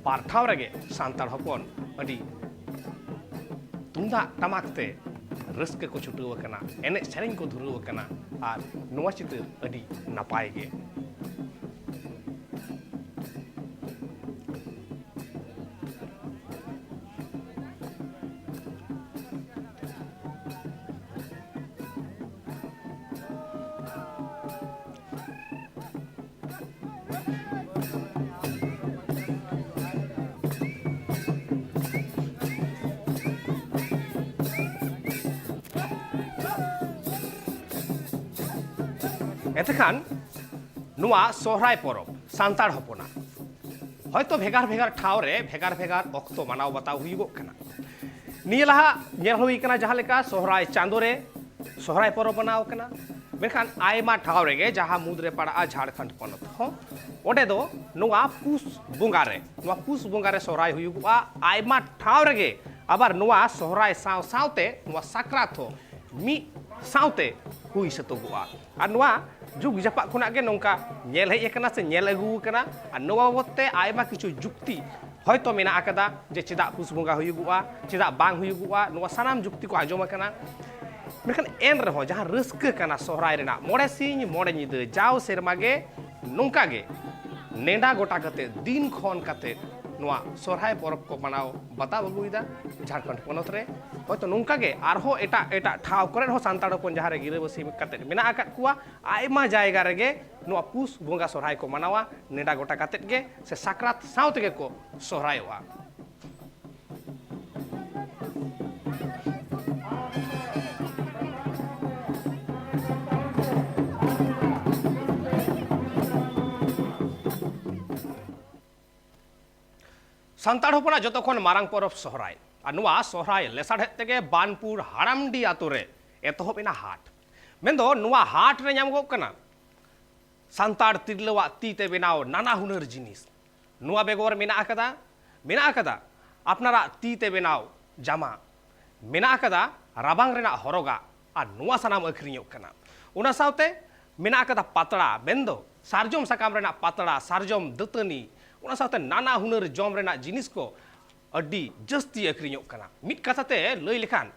ᱵᱟᱨ ᱴᱷᱟᱶ ᱨᱮᱜᱮ ᱥᱟᱱᱛᱟᱲ ᱦᱚᱯᱚᱱ ᱟᱹᱰᱤ ᱛᱩᱢᱫᱟᱜ ᱴᱟᱢᱟᱠ ᱛᱮ ᱨᱟᱹᱥᱠᱟᱹ ᱠᱚ ᱪᱷᱩᱴᱟᱹᱣ ᱟᱠᱟᱱᱟ, ᱮᱱᱮᱡ ᱥᱮᱨᱮᱧ ᱠᱚ ᱫᱷᱩᱨᱟᱹᱣ ᱟᱠᱟᱱᱟ᱾ ᱟᱨ ᱱᱚᱣᱟ ᱪᱤᱛᱟᱹᱨ ᱟᱹᱰᱤ ᱱᱟᱯᱟᱭ ᱜᱮ᱾ ᱮᱱᱛᱮᱠᱷᱟᱱ ᱱᱚᱣᱟ ᱥᱚᱦᱨᱟᱭ ᱯᱚᱨᱚᱵᱽ ᱥᱟᱱᱛᱟᱲ ᱦᱚᱯᱚᱱᱟᱜ ᱦᱚᱭᱛᱳ ᱵᱷᱮᱜᱟᱨ ᱵᱷᱮᱜᱟᱨ ᱴᱷᱟᱶ ᱨᱮ ᱵᱷᱮᱜᱟᱨ ᱵᱷᱮᱜᱟᱨ ᱚᱠᱛᱚ ᱢᱟᱱᱟᱣ ᱵᱟᱛᱟᱣ ᱦᱩᱭᱩᱜᱚᱜ ᱠᱟᱱᱟ᱾ ᱱᱤᱭᱟᱹ ᱞᱟᱦᱟ ᱧᱮᱞ ᱦᱩᱭ ᱠᱟᱱᱟ ᱡᱟᱦᱟᱸ ᱞᱮᱠᱟ ᱥᱚᱦᱨᱟᱭ ᱪᱟᱸᱫᱳ ᱨᱮ ᱥᱚᱦᱨᱟᱭ ᱯᱚᱨᱚᱵᱽ ᱢᱟᱱᱟᱣ ᱠᱟᱱᱟ, ᱢᱮᱱᱠᱷᱟᱱ ᱟᱭᱢᱟ ᱴᱷᱟᱶ ᱨᱮᱜᱮ ᱡᱟᱦᱟᱸ ᱢᱩᱫᱽ ᱨᱮ ᱯᱟᱲᱟᱜᱼᱟ ᱡᱷᱟᱲᱠᱷᱚᱸᱰ ᱯᱚᱱᱚᱛ ᱦᱚᱸ, ᱚᱸᱰᱮ ᱫᱚ ᱱᱚᱣᱟ ᱯᱩᱥ ᱵᱚᱸᱜᱟ ᱨᱮ, ᱱᱚᱣᱟ ᱯᱩᱥ ᱵᱚᱸᱜᱟ ᱨᱮ ᱥᱚᱦᱨᱟᱭ ᱦᱩᱭᱩᱜᱚᱜᱼᱟ᱾ ᱟᱭᱢᱟ ᱴᱷᱟᱶ ᱨᱮᱜᱮ ᱟᱵᱟᱨ ᱱᱚᱣᱟ ᱥᱚᱦᱨᱟᱭ ᱥᱟᱶ ᱥᱟᱶᱛᱮ ᱱᱚᱣᱟ ᱥᱟᱠᱨᱟᱛ ᱦᱚᱸ ᱢᱤᱫ ᱥᱟᱶᱛᱮ ᱦᱩᱭ ᱥᱟᱹᱛᱚᱜᱚᱜᱼᱟ᱾ ᱟᱨ ᱱᱚᱣᱟ ᱡᱩᱜᱽ ᱡᱟᱯᱟᱜ ᱠᱷᱚᱱᱟᱜ ᱜᱮ ᱱᱚᱝᱠᱟ ᱧᱮᱞ ᱦᱮᱡ ᱟᱠᱟᱱᱟ ᱥᱮ ᱧᱮᱞ ᱟᱹᱜᱩ ᱟᱠᱟᱱᱟ᱾ ᱟᱨ ᱱᱚᱣᱟ ᱵᱟᱵᱚᱫ ᱛᱮ ᱟᱭᱢᱟ ᱠᱤᱪᱷᱩ ᱡᱩᱠᱛᱤ ᱦᱚᱭᱛᱳ ᱢᱮᱱᱟᱜ ᱟᱠᱟᱫᱟ ᱡᱮ ᱪᱮᱫᱟᱜ ᱯᱩᱥ ᱵᱚᱸᱜᱟ ᱦᱩᱭᱩᱜᱚᱜᱼᱟ, ᱪᱮᱫᱟᱜ ᱵᱟᱝ ᱦᱩᱭᱩᱜᱚᱜᱼᱟ, ᱱᱚᱣᱟ ᱥᱟᱱᱟᱢ ᱡᱩᱠᱛᱤ ᱠᱚ ᱟᱸᱡᱚᱢ ᱟᱠᱟᱱᱟ᱾ ᱢᱮᱱᱠᱷᱟᱱ ᱮᱱ ᱨᱮᱦᱚᱸ ᱡᱟᱦᱟᱸ ᱨᱟᱹᱥᱠᱟᱹ ᱠᱟᱱᱟ ᱥᱚᱦᱨᱟᱭ ᱨᱮᱱᱟᱜ ᱢᱚᱬᱮ ᱥᱤᱧ ᱢᱚᱬᱮ ᱧᱤᱫᱟᱹ ᱡᱟᱣ ᱥᱮᱨᱢᱟ ᱜᱮ ᱱᱚᱝᱠᱟ ᱜᱮ ᱱᱮᱰᱟ ᱜᱚᱴᱟ ᱠᱟᱛᱮ ᱫᱤᱱ ᱠᱷᱚᱱ ᱠᱟᱛᱮ ᱱᱚᱣᱟ ᱥᱚᱦᱨᱟᱭ ᱯᱚᱨᱚᱵᱽ ᱠᱚ ᱢᱟᱱᱟᱣ ᱵᱟᱛᱟᱣ ᱟᱹᱜᱩᱭᱮᱫᱟ ᱡᱷᱟᱲᱠᱷᱚᱸᱰ ᱯᱚᱱᱚᱛ ᱨᱮ᱾ ᱦᱚᱭᱛᱳ ᱱᱚᱝᱠᱟ ᱜᱮ ᱟᱨᱦᱚᱸ ᱮᱴᱟᱜ ᱮᱴᱟᱜ ᱴᱷᱟᱶ ᱠᱚᱨᱮ ᱦᱚᱸ ᱥᱟᱱᱛᱟᱲ ᱦᱚᱯᱚᱱ ᱡᱟᱦᱟᱸ ᱨᱮ ᱜᱤᱨᱟᱹᱵᱟᱹᱥᱤ ᱠᱟᱛᱮ ᱢᱮᱱᱟᱜ ᱟᱠᱟᱫ ᱠᱚᱣᱟ, ᱟᱭᱢᱟ ᱡᱟᱭᱜᱟ ᱨᱮᱜᱮ ᱱᱚᱣᱟ ᱯᱩᱥ ᱵᱚᱸᱜᱟ ᱥᱚᱦᱨᱟᱭ ᱠᱚ ᱢᱟᱱᱟᱣᱟ ᱱᱮᱰᱟ ᱜᱚᱴᱟ ᱠᱟᱛᱮᱫ ᱜᱮ, ᱥᱮ ᱥᱟᱠᱨᱟᱛ ᱥᱟᱶ ᱛᱮᱜᱮ ᱠᱚ ᱥᱚᱦᱨᱟᱭᱚᱜᱼᱟ᱾ ᱥᱟᱱᱛᱟᱲ ᱦᱚᱯᱚᱱᱟᱜ ᱡᱚᱛᱚ ᱠᱷᱚᱱ ᱢᱟᱨᱟᱝ ᱯᱚᱨᱚᱵᱽ ᱥᱚᱦᱨᱟᱭ᱾ ᱟᱨ ᱱᱚᱣᱟ ᱥᱚᱦᱨᱟᱭ ᱞᱮᱥᱟᱲᱦᱮᱫ ᱛᱮᱜᱮ ᱵᱟᱱᱯᱩᱨ ᱦᱟᱲᱟᱢᱰᱤ ᱟᱛᱳ ᱨᱮ ᱮᱛᱚᱦᱚᱵ ᱮᱱᱟ ᱦᱟᱴ᱾ ᱢᱮᱱᱫᱚ ᱱᱚᱣᱟ ᱦᱟᱴ ᱨᱮ ᱧᱟᱢᱚᱜᱚᱜ ᱠᱟᱱᱟ ᱥᱟᱱᱛᱟᱲ ᱛᱤᱨᱞᱟᱹᱣᱟᱜ ᱛᱤ ᱛᱮ ᱵᱮᱱᱟᱣ ᱱᱟᱱᱟ ᱦᱩᱱᱟᱹᱨ ᱡᱤᱱᱤᱥ᱾ ᱱᱚᱣᱟ ᱵᱮᱜᱚᱨ ᱢᱮᱱᱟᱜ ᱟᱠᱟᱫᱟ, ᱢᱮᱱᱟᱜ ᱟᱠᱟᱫᱟ ᱟᱯᱱᱟᱨᱟᱜ ᱛᱤ ᱛᱮ ᱵᱮᱱᱟᱣ ᱡᱟᱢᱟ, ᱢᱮᱱᱟᱜ ᱟᱠᱟᱫᱟ ᱨᱟᱵᱟᱝ ᱨᱮᱱᱟᱜ ᱦᱚᱨᱚᱜᱟᱜ, ᱟᱨ ᱱᱚᱣᱟ ᱥᱟᱱᱟᱢ ᱟᱹᱠᱷᱨᱤᱧᱚᱜ ᱠᱟᱱᱟ᱾ ᱚᱱᱟ ᱥᱟᱶᱛᱮ ᱢᱮᱱᱟᱜ ᱟᱠᱟᱫᱟ ᱯᱟᱛᱲᱟ, ᱢᱮᱱᱫᱚ ᱥᱟᱨᱡᱚᱢ ᱥᱟᱠᱟᱢ ᱨᱮᱱᱟᱜ ᱯᱟᱛᱲᱟ, ᱥᱟᱨᱡᱚᱢ ᱫᱟᱹᱛᱟᱹᱱᱤ, ᱚᱱᱟ ᱥᱟᱶᱛᱮ ᱱᱟᱱᱟ ᱦᱩᱱᱟᱹᱨ ᱡᱚᱢ ᱨᱮᱱᱟᱜ ᱡᱤᱱᱤᱥ ᱠᱚ ᱟᱹᱰᱤ ᱡᱟᱹᱥᱛᱤ ᱟᱹᱠᱷᱨᱤᱧᱚᱜ ᱠᱟᱱᱟ᱾ ᱢᱤᱫ ᱠᱟᱛᱷᱟ ᱛᱮ ᱞᱟᱹᱭ ᱞᱮᱠᱷᱟᱱ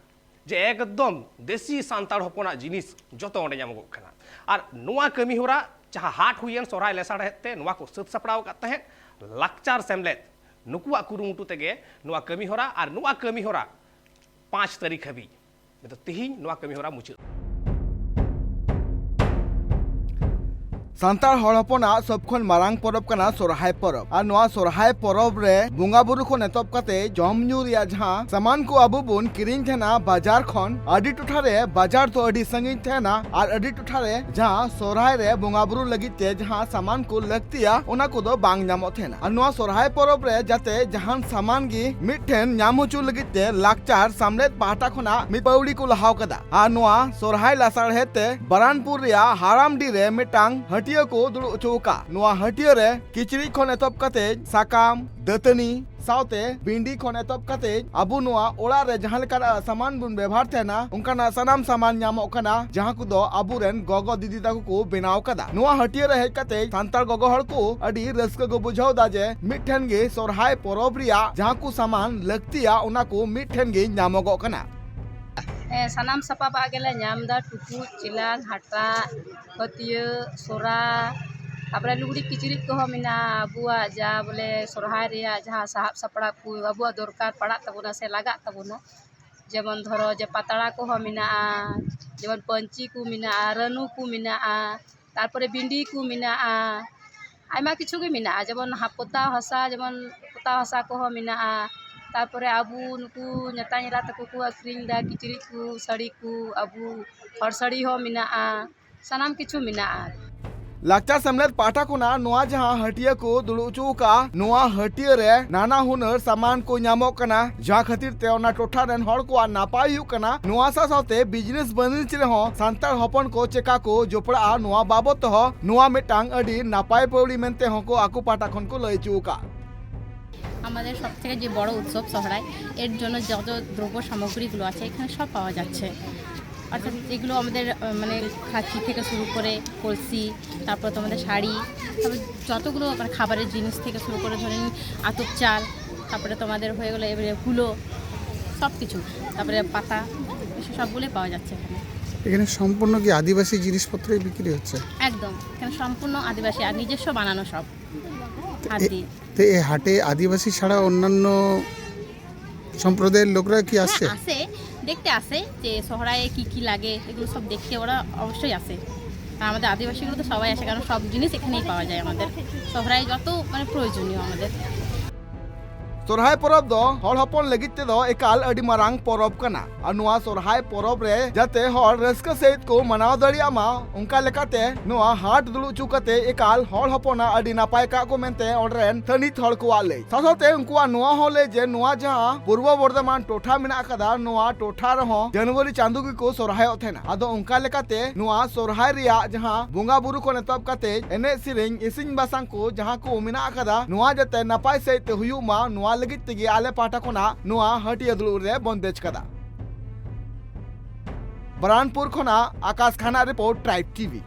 ᱡᱮ ᱮᱠᱫᱚᱢ ᱫᱮᱥᱤ ᱥᱟᱱᱛᱟᱲ ᱦᱚᱯᱚᱱᱟᱜ ᱡᱤᱱᱤᱥ ᱡᱚᱛᱚ ᱚᱸᱰᱮ ᱧᱟᱢᱚᱜᱚᱜ ᱠᱟᱱᱟ᱾ ᱟᱨ ᱱᱚᱣᱟ ᱠᱟᱹᱢᱤ ᱦᱚᱨᱟ ᱡᱟᱦᱟᱸ ᱦᱟᱴ ᱦᱩᱭᱮᱱ ᱥᱚᱨᱦᱟᱭ ᱞᱮᱥᱟᱲᱦᱮᱫ ᱛᱮ ᱱᱚᱣᱟ ᱠᱚ ᱥᱟᱹᱛ ᱥᱟᱯᱲᱟᱣ ᱟᱠᱟᱫ ᱛᱟᱦᱮᱸᱫ ᱞᱟᱠᱪᱟᱨ ᱥᱮᱢᱞᱮᱫ, ᱱᱩᱠᱩᱣᱟᱜ ᱠᱩᱨᱩᱢᱩᱴᱩ ᱛᱮᱜᱮ ᱱᱚᱣᱟ ᱠᱟᱹᱢᱤ ᱦᱚᱨᱟ ᱟᱨ ᱱᱚᱣᱟ ᱠᱟᱹᱢᱤ ᱦᱚᱨᱟ ᱯᱟᱸᱪ ᱛᱟᱹᱨᱤᱠᱷ ᱦᱟᱹᱵᱤᱡ, ᱢᱮᱱᱫᱚ ᱛᱮᱦᱮᱧ ᱱᱚᱣᱟ ᱠᱟᱹᱢᱤ ᱦᱚᱨᱟ ᱢᱩᱪᱟᱹᱫ᱾ ᱥᱟᱱᱛᱟᱲ ᱦᱚᱲ ᱦᱚᱯᱚᱱᱟᱜ ᱥᱚᱵ ᱠᱷᱚᱱ ᱢᱟᱨᱟᱝ ᱯᱚᱨᱚᱵᱽ ᱠᱟᱱᱟ ᱥᱚᱨᱦᱟᱭ ᱯᱚᱨᱚᱵᱽ᱾ ᱟᱨ ᱱᱚᱣᱟ ᱥᱚᱨᱦᱟᱭ ᱯᱚᱨᱚᱵᱽ ᱨᱮ ᱵᱚᱸᱜᱟ ᱵᱩᱨᱩ ᱠᱷᱚᱱ ᱮᱛᱚᱦᱚᱵ ᱠᱟᱛᱮ ᱡᱚᱢ ᱧᱩ ᱨᱮᱭᱟᱜ ᱡᱟᱦᱟᱸ ᱥᱟᱢᱟᱱ ᱠᱚ ᱟᱵᱚ ᱵᱚᱱ ᱠᱤᱨᱤᱧ ᱛᱟᱦᱮᱱᱟ ᱵᱟᱡᱟᱨ ᱠᱷᱚᱱ, ᱟᱹᱰᱤ ᱴᱚᱴᱷᱟ ᱨᱮ ᱵᱟᱡᱟᱨ ᱫᱚ ᱟᱹᱰᱤ ᱥᱟᱺᱜᱤᱧ ᱛᱟᱦᱮᱱᱟ ᱟᱨ ᱟᱹᱰᱤ ᱴᱚᱴᱷᱟ ᱨᱮ ᱡᱟᱦᱟᱸ ᱥᱚᱨᱦᱟᱭ ᱨᱮ ᱵᱚᱸᱜᱟ ᱵᱩᱨᱩ ᱞᱟᱹᱜᱤᱫ ᱛᱮ ᱡᱟᱦᱟᱸ ᱥᱟᱢᱟᱱ ᱠᱚ ᱞᱟᱹᱠᱛᱤᱭᱟ, ᱚᱱᱟ ᱠᱚᱫᱚ ᱵᱟᱝ ᱧᱟᱢᱚᱜ ᱛᱟᱦᱮᱱᱟ᱾ ᱟᱨ ᱱᱚᱣᱟ ᱥᱚᱨᱦᱟᱭ ᱯᱚᱨᱚᱵᱽ ᱨᱮ ᱡᱟᱛᱮ ᱡᱟᱦᱟᱱ ᱥᱟᱢᱟᱱ ᱜᱮ ᱢᱤᱫᱴᱷᱮᱱ ᱧᱟᱢ ᱦᱚᱪᱚ ᱞᱟᱹᱜᱤᱫ ᱛᱮ ᱞᱟᱠᱪᱟᱨ ᱥᱟᱢᱞᱮᱫ ᱯᱟᱦᱴᱟ ᱠᱷᱚᱱᱟᱜ ᱢᱤᱫ ᱯᱟᱹᱣᱲᱤ ᱠᱚ ᱞᱟᱦᱟᱣ ᱠᱟᱫᱟ᱾ ᱟᱨ ᱱᱚᱣᱟ ᱥᱚᱨᱦᱟᱭ ᱞᱟᱥᱟᱲᱦᱮᱫ ᱛᱮ ᱵᱟᱨᱟᱱᱯᱩᱨ ᱨᱮᱭᱟᱜ ᱦᱟᱲᱟᱢᱰᱤ ᱨᱮ ᱢᱤᱫᱴᱟᱝ ᱦᱟᱹᱴᱤᱭᱟᱹ ᱠᱚ ᱫᱩᱲᱩᱵ ᱦᱚᱪᱚ ᱟᱠᱟᱫ᱾ ᱱᱚᱣᱟ ᱦᱟᱹᱴᱤᱭᱟᱹ ᱨᱮ ᱠᱤᱪᱨᱤᱡ ᱠᱷᱚᱱ ᱮᱛᱚᱦᱚᱵ ᱠᱟᱛᱮ ᱥᱟᱠᱟᱢ, ᱫᱟᱹᱛᱟᱹᱱᱤ, ᱥᱟᱶᱛᱮ ᱵᱤᱸᱰᱤ ᱠᱷᱚᱱ ᱮᱛᱚᱦᱚᱵ ᱠᱟᱛᱮ ᱟᱵᱚ ᱱᱚᱣᱟ ᱚᱲᱟᱜ ᱨᱮ ᱡᱟᱦᱟᱸ ᱞᱮᱠᱟᱱᱟᱜ ᱥᱟᱢᱟᱱ ᱵᱚᱱ ᱵᱮᱵᱚᱦᱟᱨ ᱛᱟᱦᱮᱱᱟ, ᱚᱱᱠᱟᱱᱟᱜ ᱥᱟᱱᱟᱢ ᱥᱟᱢᱟᱱ ᱧᱟᱢᱚᱜ ᱠᱟᱱᱟ, ᱡᱟᱦᱟᱸ ᱠᱚᱫᱚ ᱟᱵᱚᱨᱮᱱ ᱜᱚᱜᱚ ᱫᱤᱫᱤ ᱛᱟᱠᱚ ᱠᱚ ᱵᱮᱱᱟᱣ ᱠᱟᱫᱟ᱾ ᱱᱚᱣᱟ ᱦᱟᱹᱴᱤᱭᱟᱹ ᱨᱮ ᱦᱮᱡ ᱠᱟᱛᱮ ᱥᱟᱱᱛᱟᱲ ᱜᱚᱜᱚ ᱦᱚᱲ ᱠᱚ ᱟᱹᱰᱤ ᱨᱟᱹᱥᱠᱟᱹ ᱠᱚ ᱵᱩᱡᱷᱟᱹᱣ ᱮᱫᱟ ᱡᱮ ᱢᱤᱫᱴᱷᱮᱱ ᱜᱮ ᱥᱚᱨᱦᱟᱭ ᱯᱚᱨᱚᱵᱽ ᱨᱮᱭᱟᱜ ᱡᱟᱦᱟᱸ ᱠᱚ ᱥᱟᱢᱟᱱ ᱞᱟᱹᱠᱛᱤᱭᱟ, ᱚᱱᱟ ᱠᱚ ᱢᱤᱫᱴᱷᱮᱱ ᱜᱮ ᱧᱟᱢᱚᱜᱚᱜ ᱠᱟᱱᱟ᱾ ᱦᱮᱸ, ᱥᱟᱱᱟᱢ ᱥᱟᱯᱟᱵᱟᱜ ᱜᱮᱞᱮ ᱧᱟᱢ ᱮᱫᱟ, ᱴᱩᱠᱩᱡ, ᱪᱮᱞᱟᱝ, ᱦᱟᱴᱟᱜ, ᱯᱷᱟᱹᱛᱭᱟᱹ, ᱥᱚᱨᱟ, ᱛᱟᱯᱚᱨᱮ ᱞᱩᱜᱽᱲᱤ ᱠᱤᱪᱨᱤᱡ ᱠᱚᱦᱚᱸ ᱢᱮᱱᱟᱜᱼᱟ, ᱟᱵᱚᱣᱟᱜ ᱡᱟ ᱵᱚᱞᱮ ᱥᱚᱨᱦᱟᱭ ᱨᱮᱭᱟᱜ ᱡᱟᱦᱟᱸ ᱥᱟᱦᱟᱵ ᱥᱟᱯᱲᱟᱣ ᱠᱚ ᱟᱵᱚᱣᱟᱜ ᱫᱚᱨᱠᱟᱨ ᱯᱟᱲᱟᱜ ᱛᱟᱵᱚᱱᱟ ᱥᱮ ᱞᱟᱜᱟᱜ ᱛᱟᱵᱚᱱᱟ, ᱡᱮᱢᱚᱱ ᱫᱷᱚᱨᱚ ᱡᱮ ᱯᱟᱛᱲᱟ ᱠᱚᱦᱚᱸ ᱢᱮᱱᱟᱜᱼᱟ, ᱡᱮᱢᱚᱱ ᱯᱟᱹᱧᱪᱤ ᱠᱚ ᱢᱮᱱᱟᱜᱼᱟ, ᱨᱟᱹᱱᱩ ᱠᱚ ᱢᱮᱱᱟᱜᱼᱟ, ᱛᱟᱨᱯᱚᱨᱮ ᱵᱤᱸᱰᱤ ᱠᱚ ᱢᱮᱱᱟᱜᱼᱟ, ᱟᱭᱢᱟ ᱠᱤᱪᱷᱩ ᱜᱮ ᱢᱮᱱᱟᱜᱼᱟ, ᱡᱮᱢᱚᱱ ᱦᱟ-, ᱯᱚᱛᱟᱣ ᱦᱟᱥᱟ, ᱡᱮᱢᱚᱱ ᱯᱚᱛᱟᱣ ᱦᱟᱥᱟ ᱠᱚᱦᱚᱸ ᱢᱮᱱᱟᱜᱼᱟ᱾ ᱛᱟᱨᱯᱚᱨᱮ ᱟᱵᱚ ᱱᱩᱠᱩ ᱧᱟᱛᱟᱧ ᱮᱨᱟ ᱛᱟᱠᱚ ᱠᱚ ᱟᱹᱠᱷᱨᱤᱧ ᱮᱫᱟ ᱠᱤᱪᱨᱤᱡ ᱠᱚ, ᱥᱟᱹᱲᱤ ᱠᱚ, ᱟᱵᱚ ᱦᱚᱲ ᱥᱟᱹᱲᱤ ᱦᱚᱸ ᱢᱮᱱᱟᱜᱼᱟ, ᱥᱟᱱᱟᱢ ᱠᱤᱪᱷᱩ ᱢᱮᱱᱟᱜᱼᱟ᱾ ᱞᱟᱠᱪᱟᱨ ᱥᱮᱢᱞᱮᱫ ᱯᱟᱦᱴᱟ ᱠᱷᱚᱱᱟᱜ ᱱᱚᱣᱟ ᱡᱟᱦᱟᱸ ᱦᱟᱹᱴᱤᱭᱟᱹ ᱠᱚ ᱫᱩᱲᱩᱵ ᱦᱚᱪᱚ ᱟᱠᱟᱫᱼᱟ, ᱱᱚᱣᱟ ᱦᱟᱹᱴᱤᱭᱟᱹ ᱨᱮ ᱱᱟᱱᱟ ᱦᱩᱱᱟᱹᱨ ᱥᱟᱢᱟᱱ ᱠᱚ ᱧᱟᱢᱚᱜ ᱠᱟᱱᱟ, ᱡᱟᱦᱟᱸ ᱠᱷᱟᱹᱛᱤᱨ ᱛᱮ ᱚᱱᱟ ᱴᱚᱴᱷᱟ ᱨᱮᱱ ᱦᱚᱲ ᱠᱚᱣᱟᱜ ᱱᱟᱯᱟᱭ ᱦᱩᱭᱩᱜ ᱠᱟᱱᱟ᱾ ᱱᱚᱣᱟ ᱥᱟᱶ ᱥᱟᱶᱛᱮ ᱵᱤᱡᱽᱱᱮᱥ ᱵᱟᱹᱱᱤᱡᱽ ᱨᱮᱦᱚᱸ ᱥᱟᱱᱛᱟᱲ ᱦᱚᱯᱚᱱ ᱠᱚ ᱪᱮᱠᱟ ᱠᱚ ᱡᱚᱯᱲᱟᱜᱼᱟ, ᱱᱚᱣᱟ ᱵᱟᱵᱚᱫ ᱛᱮᱦᱚᱸ ᱱᱚᱣᱟ ᱢᱤᱫᱴᱟᱝ ᱟᱹᱰᱤ ᱱᱟᱯᱟᱭ ᱯᱟᱹᱣᱲᱤ ᱢᱮᱱᱛᱮ ᱦᱚᱸ ᱠᱚ ᱟᱠᱚ ᱯᱟᱦᱴᱟ ᱠᱷᱚᱱ ᱠᱚ ᱞᱟᱹᱭ ᱦᱚᱪᱚ ᱟᱠᱟᱫᱼᱟ᱾ আমাদের সব থেকে যে বড় উৎসব সহরাই, এর জন্য যত দ্রব্য সামগ্রীগুলো আছে এখানে সব পাওয়া যাচ্ছে। অর্থাৎ যেগুলো আমাদের আহ, মানে খাচ্ছি থেকে শুরু করে কলসি, তারপর তোমাদের শাড়ি, তারপর যতগুলো মানে খাবারের জিনিস থেকে শুরু করে ধরে নিন আতপ চাল, তারপরে তোমাদের হয়ে গেলো এবারে কুলো, সব কিছু, তারপরে পাতা, এসব সবগুলোই পাওয়া যাচ্ছে এখানে। এখানে সম্পূর্ণ কি আদিবাসী জিনিসপত্রই বিক্রি হচ্ছে? একদম এখানে সম্পূর্ণ আদিবাসী আর নিজস্ব বানানো সব হাত এ- দিয়ে। তো এই হাটে আদিবাসী ছাড়া অন্যান্য সম্প্রদায়ের লোকরা কি আসছে? হ্যাঁ, আসে, দেখতে আসে যে সহরায় কি কি লাগে এগুলো সব দেখতে ওরা অবশ্যই আসে। আর আমাদের আদিবাসীগুলো তো সবাই আসে, কারণ সব জিনিস এখানেই পাওয়া যায় আমাদের সহরায় যত মানে প্রয়োজনীয় আমাদের। ᱥᱚᱨᱦᱟᱭ ᱯᱚᱨᱚᱵᱽ ᱫᱚ ᱦᱚᱲ ᱦᱚᱯᱚᱱ ᱞᱟᱹᱜᱤᱫ ᱛᱮᱫᱚ ᱮᱠᱟᱞ ᱟᱹᱰᱤ ᱢᱟᱨᱟᱝ ᱯᱚᱨᱚᱵᱽ ᱠᱟᱱᱟ᱾ ᱟᱨ ᱱᱚᱣᱟ ᱥᱚᱨᱦᱟᱭ ᱯᱚᱨᱚᱵᱽ ᱨᱮ ᱡᱟᱛᱮ ᱦᱚᱲ ᱨᱟᱹᱥᱠᱟᱹ ᱥᱟᱹᱦᱤᱡ ᱠᱚ ᱢᱟᱱᱟᱣ ᱫᱟᱲᱮᱭᱟᱜ ᱢᱟ, ᱚᱱᱠᱟ ᱞᱮᱠᱟᱛᱮ ᱱᱚᱣᱟ ᱦᱟᱴ ᱫᱩᱲᱩᱵ ᱦᱚᱪᱚ ᱠᱟᱛᱮ ᱮᱠᱟᱞ ᱦᱚᱲ ᱦᱚᱯᱚᱱᱟᱜ ᱟᱹᱰᱤ ᱱᱟᱯᱟᱭ ᱠᱟᱜ ᱠᱚ ᱢᱮᱱᱛᱮ ᱚᱸᱰᱮ ᱨᱮᱱ ᱛᱷᱟᱹᱱᱤᱛ ᱦᱚᱲ ᱠᱚᱣᱟᱜ ᱞᱟᱹᱭ᱾ ᱥᱟᱶ ᱥᱟᱶᱛᱮ ᱩᱱᱠᱩᱣᱟᱜ ᱱᱚᱣᱟ ᱦᱚᱸ ᱞᱟᱹᱭ ᱡᱮ ᱱᱚᱣᱟ ᱡᱟᱦᱟᱸ ᱯᱩᱨᱵᱚ ᱵᱚᱨᱫᱷᱚᱢᱟᱱ ᱴᱚᱴᱷᱟ ᱢᱮᱱᱟᱜ ᱟᱠᱟᱫᱟ, ᱱᱚᱣᱟ ᱴᱚᱴᱷᱟ ᱨᱮᱦᱚᱸ ᱡᱟᱱᱩᱣᱟᱨᱤ ᱪᱟᱸᱫᱚ ᱜᱮᱠᱚ ᱥᱚᱨᱦᱟᱭᱚᱜ ᱛᱟᱦᱮᱱᱟ᱾ ᱟᱫᱚ ᱚᱱᱠᱟ ᱞᱮᱠᱟᱛᱮ ᱱᱚᱣᱟ ᱥᱚᱨᱦᱟᱭ ᱨᱮᱭᱟᱜ ᱡᱟᱦᱟᱸ ᱵᱚᱸᱜᱟ ᱵᱩᱨᱩ ᱠᱷᱚᱱ ᱮᱛᱚᱦᱚᱵ ᱠᱟᱛᱮ ᱮᱱᱮᱡ ᱥᱮᱨᱮᱧ, ᱤᱥᱤᱱ ᱵᱟᱥᱟᱝ ᱠᱚ ᱡᱟᱦᱟᱸ ᱠᱚ ᱢᱮᱱᱟᱜ ᱟᱠᱟᱫᱟ, ᱱᱚᱣᱟ ᱡᱟᱛᱮ ᱱᱟᱯᱟᱭ ᱥᱟᱹᱦᱤᱡ ᱛᱮ ᱦᱩᱭᱩᱜ ᱢᱟ, ᱱᱚᱣᱟ ᱞᱟᱹᱜᱤᱫ ᱛᱮᱜᱮ ᱟᱞᱮ ᱯᱟᱦᱴᱟ ᱠᱷᱚᱱᱟᱜ ᱱᱚᱣᱟ ᱦᱟᱹᱴᱤᱭᱟᱹ ᱫᱩᱲᱩᱵ ᱨᱮ ᱵᱚᱱᱫᱮᱡ ᱠᱟᱫᱟ᱾ ᱵᱟᱨᱟᱱᱯᱩᱨ ᱠᱷᱚᱱᱟᱜ ᱟᱠᱟᱥ ᱠᱷᱟᱱᱟᱜ ᱨᱤᱯᱳᱨᱴ, ᱴᱨᱟᱭᱤᱵ ᱴᱤᱵᱷᱤ᱾